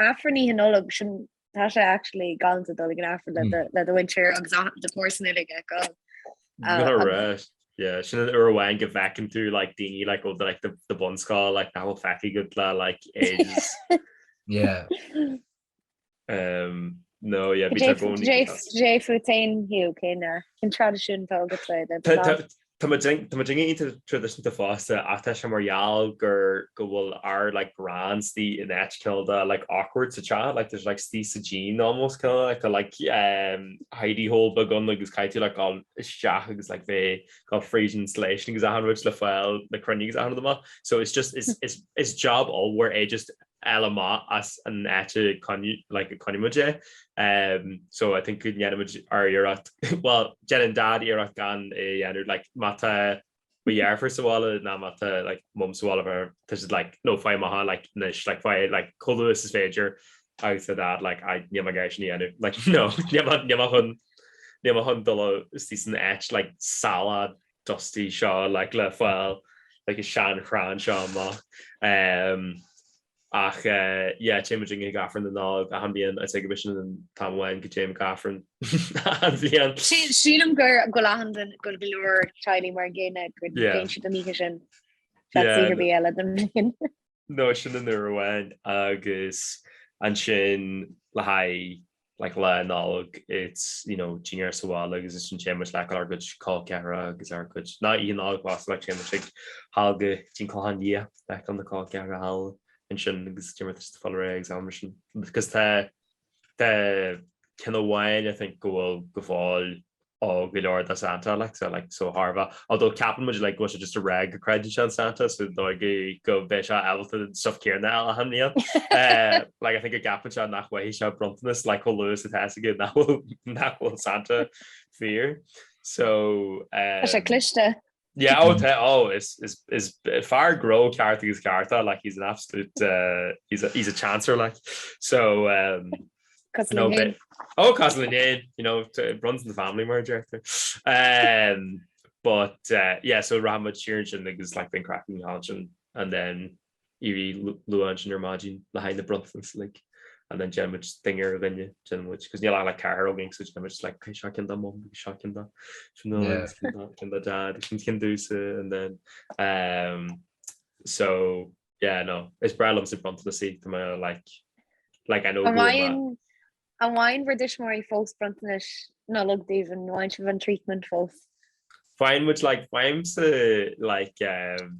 Aifreann Oíche Nollag, sin tá sé actually galánta dul ag an Aifreann le do mhuintir agus do chomharsana uilig a fheiceáil. Go raibh. Yeah, sin an uair amháin go bhfeiceann tú like daoine like ó like the the bunscoil like nach bhfuil feicthe agat le like ages. Yeah. Um, no, yeah, bhí sé i gcónaí. Cad é fút féin, Hugh, cén cén traidisiún atá agat le do chlann? Tá muidinne iontach traidisiúnta fosta ach tá sé mar gheall gur go bhfuil ár like gcrann istigh in áit cineál de like awkward sa teach like there's like istigh sa díon almost cineál like tá like um, hidey hole beag ann agus caithfidh tú like dul isteach agus like bheith dul fríd an insulation agus achan rud le fáil na crainn agus achan rud amach so it's just is is is job ollmhór é just fháil amach as an áit a like a choinnigh muid é. Um, so I think go ndéanann muid ár iarracht, well, déanann Dad iarracht gan é a dhéanamh, like, má tá mo dheirfiúr sa bhaile ná má tá like, mum sa bhaile mar tá siad like, no, faigh amach like, anois, like, faigh like, chomh luath is is féidir agus tá Dad like, I níl mé ag iarraidh sin a dhéanamh, like, no, níl mé níl mé chun níl mé chun dul istigh san áit like, salach dusty seo like le fáil like an seanchrann seo amach. Um, ach uh, yeah, téann muid ag Aifreann na Nollag achan bhliain I'd say go b'shin an t-am amháin go dtéim ag Aifreann achan bhliain. Sílim gur go bhfuil achan duine go go leor teaghlaigh mar an gcéanna go dtéann siad an oíche sin. That's oíche ar bith eile den bhliain. No, sin an uair amháin agus ansin le haghaidh like Lá Nollag it's you know dinnéar sa bhaile agus ansin téann muid like ár gcuid col ceathracha agus ár gcuid ná Oíche Nollag fosta like téann muid ag thall go dtí an Clochán Liath like na col ceathracha thall ansin agus téann muid just fáil réidh agus am sin because tá tá ceann amháin I think go bhfuil go fóill ó go leor de Santa like so like so thairbhe although ceapann muid like go bhfuil sé just ag rá go gcreideann sé in Santa so dóigh go go mbeidh sé ábalta an stuff céanna a fháil achan bhliain. Eh, like I think go gceapann sé nach bhfaighidh sé bronntanas like chomh luath is atá fhios aige nach bhfuil nach bhfuil Santa fíor. So Tá sé um, cliste. Yeah, oh, tá, oh, is, is, is fear gnó ceart agus ceart é, like, he's an absolute, uh, he's a, he's a chancer, like, so, um, Cosúil linn féin. Oh, cosúil linn féin, you know, it runs in the family mar a deirtear. Um, but, uh, yeah, so rachaidh muid siar ansin agus, like, bíonn craic againn ansin. And then éirí luath ansin ar maidin le haghaidh na bronntanas like and then déanann muid dinnéar ar dhuine, déanann muid, cos níl ach like ceathrar againn so déanann muid like okay seo ceann do mum agus seo ceann do agus ceann do dad agus sin ceann domhsa and then um, so yeah no is breá liomsa bronntanas tá mé like like I know An bhfaigheann an bhfaigheann bhur dtuismitheoirí fós bronntanais Nollag daoibh an bhfaigheann sibh an treatment fós? Faigheann muid like faighimse like um,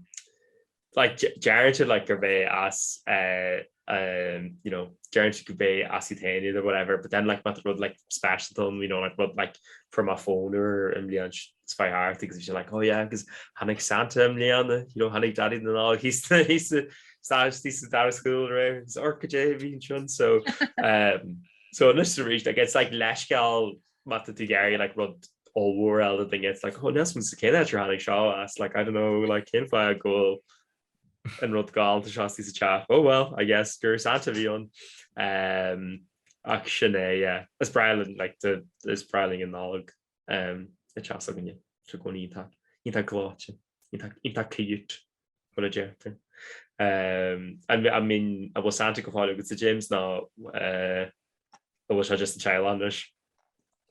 like deireann siad like gurb é as eh, um, you know, deireann siad gurb é as iad féin iad or whatever, but then like má tá rud like speisialta ann, you know, like rud like fuair mé fón úr i mbliain is fai thart agus bhí sé like oh yeah agus tháinig Santa i mbliana, you know, tháinig Daidí na Nollag thíos thíos thíos sa dara school aréir, is orca Dé a bhí ansin so um, so anois arís like it's like leithscéal má tá tú ag iarraidh like rud ollmhór a fháil do dhuine it's like oh níl 's a'm cén áit ar tháinig seo as like I don't know like cén fáth go bhfuil an rud galánta seo istigh sa teach oh well I guess gur Santa a bhí ann um, ach sin é yeah is breá linn like the is breá linn an Nollaig um, i dteach s'againne i gcónaí iontach iontach gleoite iontach iontach cute mar a deirtear. Um, an I mean an bhfuil Santa go fóill agatsa James nó uh, an bhfuil sé just sa teaghlach anois?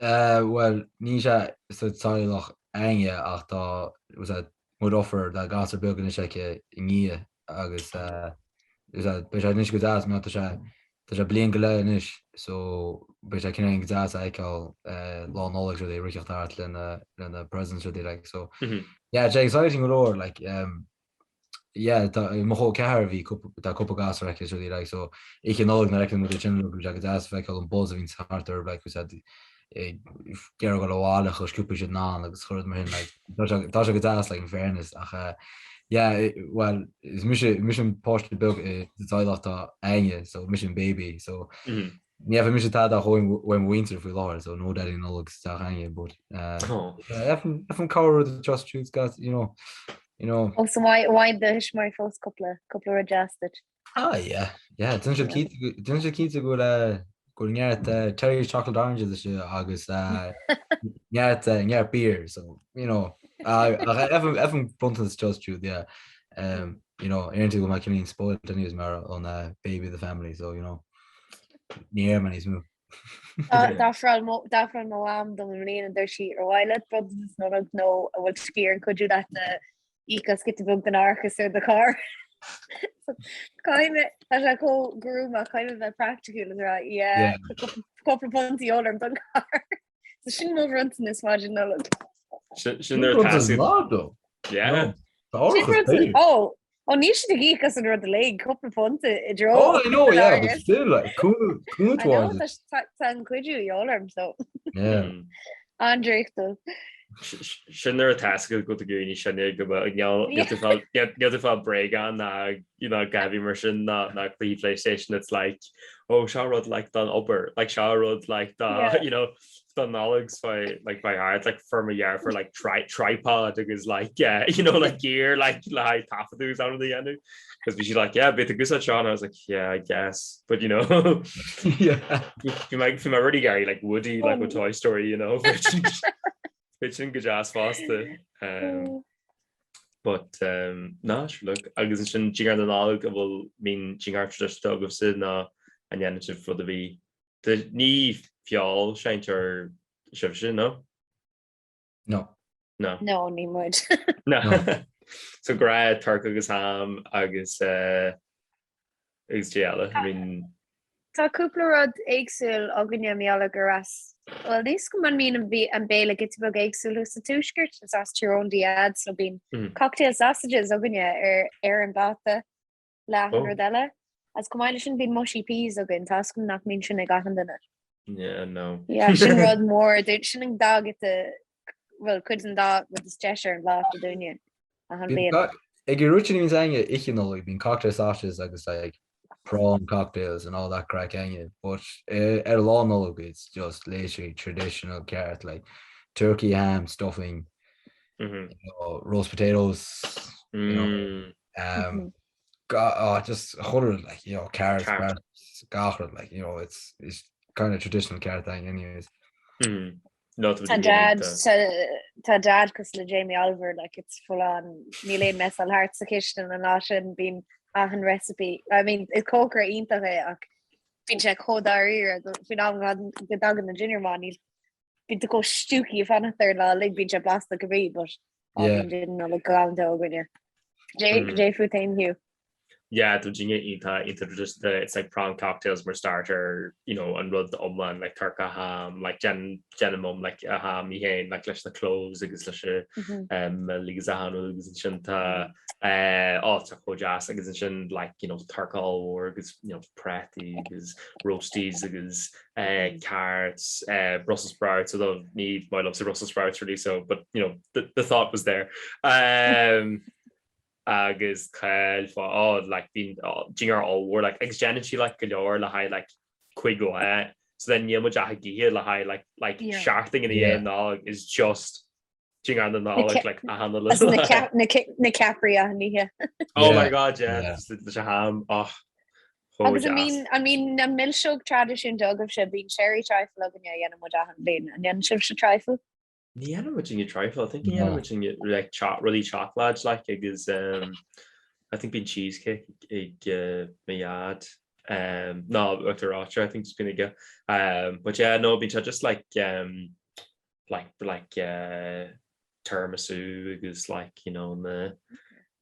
Uh, well, níl sé sa teaghlach againne ach tá was that mo dheirfiúr tá gasúr beag anois aici i ndiaidh agus uh, was that beidh sé anois go deas mar tá sé tá sé bliain go leith anois so beidh sé cineál go deas a fheiceáil uh, lá Nollag rudaí ag ritheacht thart lena lena presents rudaí like so mm -hmm. yeah it's exciting go leor like um, yeah tá mo chol ceathar bhí tá cúpla gasúr aici rudaí like so oíche Nollag nuair a fheiceann muid sin bhí sé go deas a fheiceáil an buzz a bhíonn thart orthu like was that ag iarraidh dul abhaile chomh sciobtha is in ann agus chuir mar sin like tá sé go deas like in fairness ach uh, yeah well is mise mise an páiste beag i sa teaghlach atá againne so mise an baby so mm -hmm. ní fhaighim mise tada ó mo mhuintir faoi láthair so no Daddy Nollag sa teach againne but uh, oh. yeah, if I'm cabhair the trust truth got you know you know Oh, so why why do thuismitheoirí fós cúpla cúpla rud deas duit? Ah yeah, yeah, déanann siad cinnte déanann siad cinnte go bhfuil eh, go bhfuil neart eh, Terry's chocolate oranges istigh agus eh, neart eh, neart beer so you know ach faighim bronntanas just siúd yeah. Um, you know, ar tú go mbeidh cineál spoiled anyways mar an eh, baby of the family so you know ní air man níos mó. D'ofráil mo d'ofráil mo mham dom i mbliana dúirt sí ar mhaith leat bronntanas Nollag nó an bhfuil tú ag iarraidh cuidiú leat a íoc as giota beag den árachas ar do charr. Caithfidh mé tá sé chomh gruama caithfidh mé bheith praiticiúil is rá yeah cúpla punt de dhíobháil orm don charr. So sin mo bhronntanas maidin Nollag. Sin nuair atá siad. Yeah. Oh, oh níl siad ag íoc as an rud uilig, cúpla punt i dtreo. Oh, I know, yeah, but still, like, cúnamh towards it. Tá an cuidiú de dhíobháil orm, so. Yeah. An-draíochtúil. Sin nuair atá a fhios agat go bhfuil tú sine go níl tú ag fáil bréagán ná you know gaibí mar sin ná ná cluichí PlayStation it's like oh seo rud like don obair like seo rud like do you know don Nollaig by like by heart like fuair mo dheirfiúr like tri tripod agus like yeah you know like gear like le haghaidh taifeadadh is ann a dhéanamh because bhí sí like yeah bhí tú ag úsáid seo and I was like yeah I guess but you know yeah bhí mé bhí mé really Gary like Woody like with Toy Story you know bhí sin go deas fosta um, but um, ná sure look agus ansin dinnéar na Nollag an bhfuil mbíonn dinnéar traidisiúnta agaibhse nó an ndéanann sibh rud a bhí Ní feoilséantóir sibhse, no? No. No. No, ní muid. No. So gnáth turcaí agus ham agus eh, agus cad eile. I mean. Tá cúpla rud éagsúil againne mar gheall gur as, well níl a fhios agam an mbíonn an béile giota beag éagsúil thuas sa tuaisceart, is as Tír Eoghain do Dhaid so bíonn cocktail sausages againne ar ar an bpláta. le achan rud eile. Agus chomh maith leis sin bíonn mushy peas againn, tá a fhios agam nach mbíonn sin ag achan duine. Yeah, no. Yeah, sin rud mór, sin an dá giota, well, cuid den dá rud is deise ar an bpláta dúinne achan bhliain. Ag an rud sin a bhíonns againne oíche Nollag, bíonn cocktail sausages agus like prawn cocktails and all that craic againne, but ar lá Nollag it's just literally traditional ceart like turkey, ham, stuffing, mm -hmm. you know, roast potatoes, mm. you know, mm. Um, oh, just chuile rud, like, you know, carrots, carrots, gach rud, like, you know, it's, it's kind of traditional ceart thing anyways. Mm. No, tá Tá dad tá dad cosúil le Jamie Oliver like it's full on níl aon messáil thart sa chistin an lá sin bíonn achan recipe I mean is cócaire iontach é ach bíonn sé chomh dáiríre faoin am go dtagann an dinnéar amach níl bíonn tú chomh stiúgtha ag fanacht ar an lá uilig bíonn sé blasta cibé but bíonn dinnéar Nollag galánta againne. Cad é fút féin Hugh. Yeah, tá muidinne iontach iontach traidisiúnta it's like prawn cocktails mar starter, you know, an rud iomlán like turcaí ham, like déanann déanann mum like a ham í féin like leis na cloves agus leis an um agus achan rud agus ansin tá eh oh tá chomh deas agus ansin like you know turcaí ollmhór agus you know prátaí agus roasties agus eh carrots, eh Brussels sprouts although ní maith liomsa Brussels sprouts really so but you know the the thought was there. Um agus cáil fá oh like bíonn dinnéar ollmhór like agus déanann sí like go leor le haghaidh like cúig lá so then níl muid ach ag ithe le haghaidh like like Yeah. seachtain ina dhiaidh Nollag is just dinnéar na Nollag like achan uile As na lá. ceap- na ce- na ceapairí achan oíche. Oh my Yeah. god yeah Yeah. just leis an ham oh chomh Agus an deas. mbíonn an mbíonn an milseog traidisiúnta agaibhse bíonn sherry trifle againne a dhéanann muid achan bhliain. An ndéanann sibhse trifle? Ní dhéanann muidinne trifle, I think ní dhéanann muidinne like cho rudaí seacláid like agus um, I think bíonn cheesecake ag uh, mo dhaid um, no uachtar reoite I think just bíonn aige um, but yeah no bíonn sé just like um, like like uh, tiramisu agus like you know na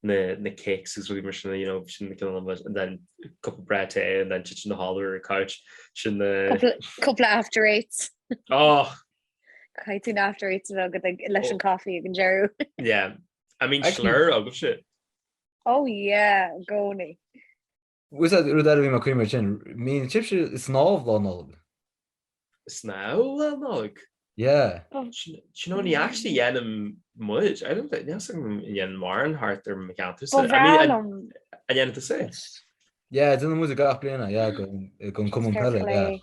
na na cakes agus rudaí mar sin you know sin na cineál and then cúpla brath tae and then titeann a chodladh ar an couch sin na Cúpla cúpla after eights. Oh Caithfidh tú na after eights a bheith agat ag- leis an coffee ag an deireadh. Yeah. I mean slur agaibhse. Oh yeah, i gcónaí. Bhfuil a fhios agat rud eile a bhí mé ag cuimhneamh air sin, mbíonn sibhse ag snámh Lá Nollag. Snámh Lá Nollag? Yeah. Do you know ní actually dhéanann muid. I don't think níl a fhios agam an ndéanann mórán thart ar mo cheantarsa. Ba I bhreá mean, an liom. an ndéanann tusa? Yeah, déanann muid gach bliain é, yeah, don don cumann Fair peile, yeah. play.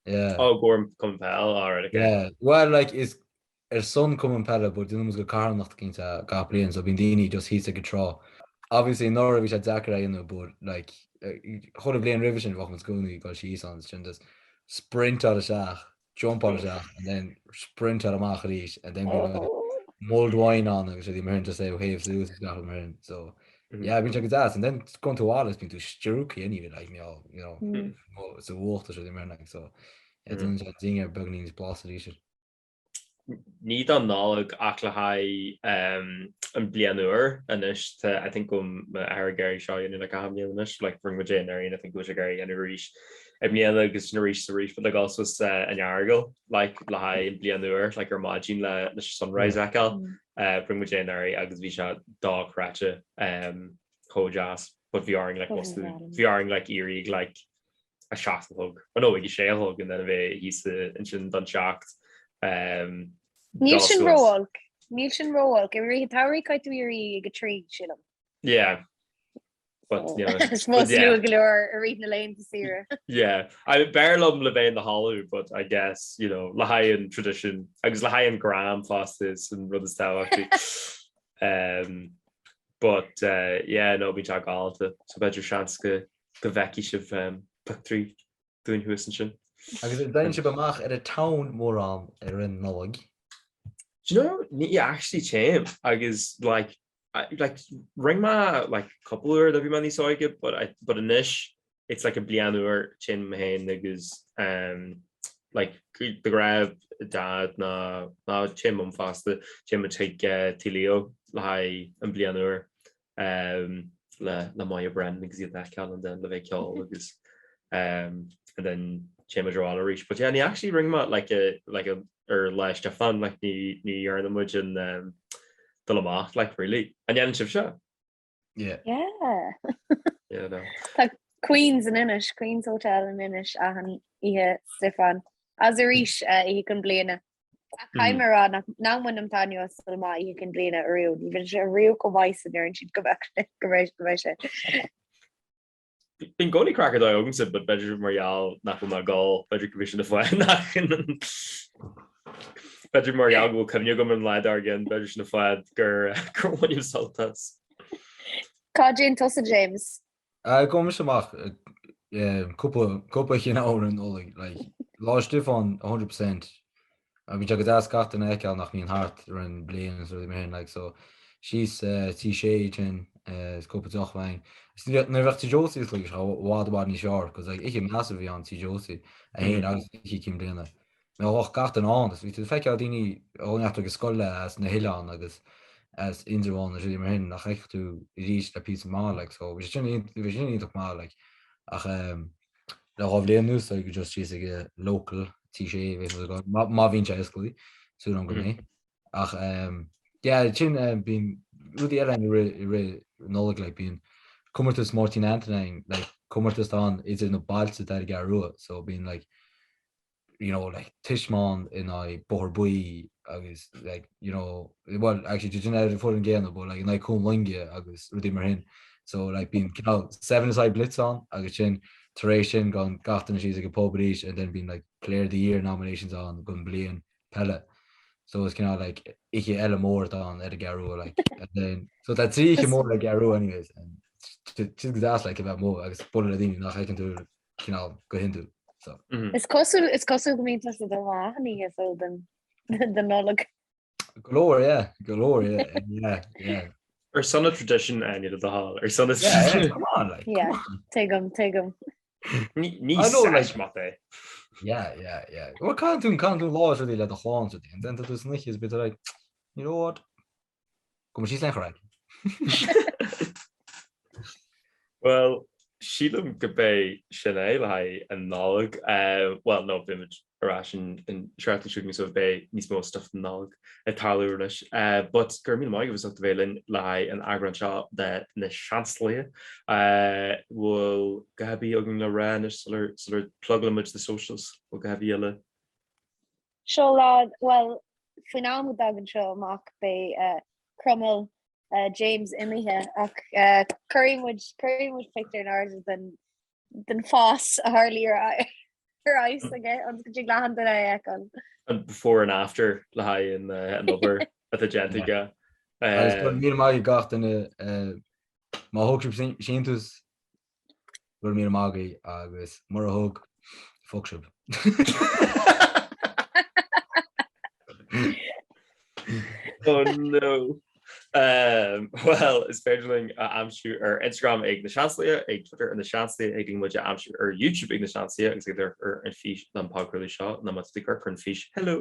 Yeah. Oh, i gcomhair cumann peil, alright, okay. Yeah, well like is ar son cumann peile but déanann muid go carthanacht cinnte gach bliain so bíonn daoine just thíos ag an trá. Obviously anuraidh bhí sé deacair é a dhéanamh but like chuile bhliain roimhe sin bheadh muid i gcónaí ag dul síos ann sin just sprintáil isteach, jumpáil isteach and then sprintáil amach arís and then bhí like mulled wine ann agus rudaí mar sin just é ó thaobh suas is gach rud mar sin so Yeah, bíonn sé go deas, and then gabhann tú abhaile is bíonn tú stiúgtha anyway, like, you know, you know, mm. sa bhfuacht is rudaí mar like, so yeah, déanann sé dinnéar beagáinín níos blasta arís. Ní don Nollaig ach le haghaidh um, an bliain úr anois tá I think go m'athair ag iarraidh seo a dhéanamh like achan bhliain anois like rinne muid é anuraidh I think go bhfuil sé ag iarraidh dhéanamh arís i mbliana agus sin arís is arís but like also uh, an Earagail like le haghaidh an bliain úr like ar maidin le leis an sunrise a fheiceáil. Mm. Rinne muid é anuraidh agus bhí sé dochreidte chomh deas but bhí orainn like must bhí orainn like éirí ag like a 7 a chlog oh no ag a 6 a chlog and then a bheith thíos ansin don 7 um Níl sin ró-olc. Níl sin ró-olc. I rith an tsamhraidh caithfidh tú éirí ag a 3, sílim. Yeah. But, you know, Is mó but yeah. luath go leor i rith na laethanta saoire. Yeah, I b'fhearr liom le bheith i mo chodladh, but I guess, you know, le haghaidh an tradition agus le haghaidh an gram fosta is an rud is tábhachtaí. Um, but uh, yeah, no, bíonn sé galánta, so b'fhéidir seans go go bhfeicfidh sibh um, pictiúirí dúinn thuas ansin. Agus an dtéann sibh amach ar an town mórán ar an Nollaig? Do you know, ní actually téim agus like like rinne mé like cúpla uair nuair a bhí mé níos óige but I but anois it's like an bliain úr téann mé féin agus um like de ghnáth dad ná ná téann mum fosta téann muid chuig uh, Tigh Leo le haghaidh an bliain úr um le le Moya Brennan agus iad a fheiceáil and then le bheith ag ceol agus um and then téann muid abhaile arís but yeah ní actually rinne mé like a like a ar Lá Stiofáin like ní ní dhearna muid an um dul amach like really. An ndéanann sibhse? Yeah. Yeah. Yeah, no. Tá Queen's in Inis, Queen's Hotel in Inis achan oíche Stiofáin. As arís eh, oíche Chinn Bliana. Ach Caithfidh mé a rá nach nach mbainim taitneamh as dul amach oíche Chinn Bliana ariamh. Ní bhíonn sé riamh chomh maith is a ndeireann siad go mbeadh sé go mbeidh go mbeidh sé. Bíonn i gcónaí craic ar dóigh agamsa but b'fhéidir mar gheall nach bhfuil mé ag gabháil, b'fhéidir go bhí sin an fáth nach B'fhéidir mar gheall go bhfuil cuimhne agam ar an lá dár gcionn, b'fhéidir sin an fáth gur gur bhainim sult as. Cá dtéann tusa James? Gabhaim mise amach cúpla cúpla cheann ar an Nollaig, like, Lá Stiofáin 100%. Bíonn sé go deas gach duine a fheiceáil nach mbíonn thart ar an bliain is rudaí mar sin like so síos Tí Sé ansin is cúpla deoch amháin. Nuair a bheadh Tigh Josie like i bhfad i bhfad níos fearr cos like oíche massive a bhí ann Tigh Josie a haon agus oíche cinn bliana. Bheadh gach duine ann is bhí tú ag feiceáil daoine ó ndeachaigh tú ag scoil le as na hoileáin agus as Indreabhán agus rudaí mar sin nach bhfeicfeadh tú arís le píosa maith like so bhí sé sin bhí sé sin iontach maith like ach le dhá bhliain anuas like just síos ag an local Tí Sé a bheas agam má má bhíonn sé oscailte súil agam go mbeidh ach yeah sin bíonn rudaí eile ann i rith i rith Nollag like bíonn comórtas Máirtín Antaine like comórtas ann idir na bailte atá ar an gCeathrú Rua so bíonn like you know, like, Tismeán in aghaidh Bóthar Buí agus like, you know, well, actually tá sin ar an foireann gcéanna, but like, in aghaidh Cuan Loinge agus rudaí mar sin. So like, bíonn cineál seven-a-side blitz ann agus sin tar éis sin gabhann gach duine síos ag an pub arís and then bíonn like, player of the year nominations ann don bliain peile. So is cineál like, oíche eile mór atá ann ar an gCeathrú Rua like, and then, so tá trí oíche mór ar an gCeathrú Rua anyways and it's go deas like a bheith amuigh agus bualadh le daoine nach fheiceann tú cineál go hiondúil. So. Mm-hmm. Is cosúil is cosúil go mbíonn tusa do achan oíche so den den Nollaig. Go leor, yeah, go leor, yeah, yeah, yeah. Ar son na tradition Áine le do thoil, ar son Yeah, yeah, come on, like, Yeah. come on. Tuigim, tuigim. Ní ní I know, like- seis mat é. Yeah, yeah, yeah. Well, caitheann tú caitheann tú lá is rudaí le do chlann is rudaí, and then tá tú san oíche is bit like, you know what? Go mbeidh síos le craic. Bhuel, sílim go b'é sin é le haghaidh an Nollaig. Bhuel, no, beidh muid ar ais an seachtain seo chugainn so beidh níos mó stuff den Nollaig ag tarlú anois. But go raibh míle maith agaibh as ucht a bheith linn le haghaidh an eagrán seo de na Seansálaithe. Bhfuil a dhath ar bith againn le rá anois sular sular plugálann muid the socials? Bhfuil a dhath ar bith eile? Seo lá, bhuel, faoin am go dtagann seo amach beidh Cromail James imithe ach cuirfidh muid, cuirfidh muid pictiúr in airde den, den fás a tharlaigh ar ar aghaidh s'aige ionas go dtig le achan duine é a fheiceáil. An before and after le haghaidh an obair atá déanta aige. Agus go raibh míle maith ag gach duine má thóg sibh síntiús Go raibh míle maith agaibh agus mura thug, fuck sibh. Oh no. Um, well, is féidir linn a aimsiú ar Instagram ag na Seansálaithe, ag Twitter ar na Seansálaithe, thig linn muid a aimsiú ar YouTube ag na Seansálaithe agus ag ar an fís don podchraoladh seo nó má tá tú ag amharc ar an fís, hello!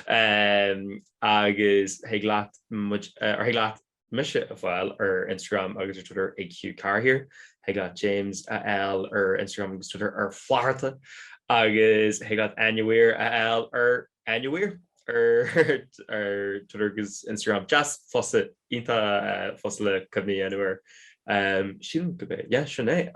Um, agus thig leat muid, ar thig leat mise a fháil ar Instagram agus ar Twitter ag Hugh Carr Thig leat James a fháil ar Instagram agus Twitter ar Flatharta agus thig leat Áine Weir a fháil ar Áine Weir ar ar Twitter agus Instagram. Deas fusa iontach fusa le cuimhne a dhéanamh air. Sílim go b'é yeah sin é.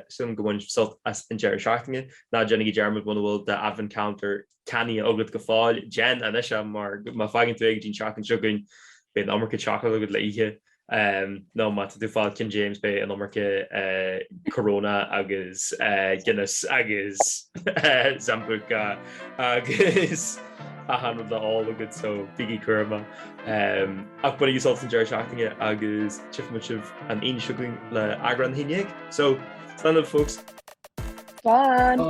Sílim go bhain sibh sult as an deireadh seachtaine. Ná déanaigí dearmad muna bhfuil d'advent calendar ceannaithe agat go fóill, déan anois é mar má fágann tú é go dtí an tseachtain seo chugainn beidh an iomarca chocolate agat le ithe nó má tá tú ag fáil ceann James beidh an iomarca Corona agus Guinness agus Sambuca agus achan rud le ól agat so bígí cúramach. Ach bainigí sult as an deireadh seachtaine agus tchífidh muid sibh an Aoine seo chugainn le eagrán 11. So, slán libh folks! Slán!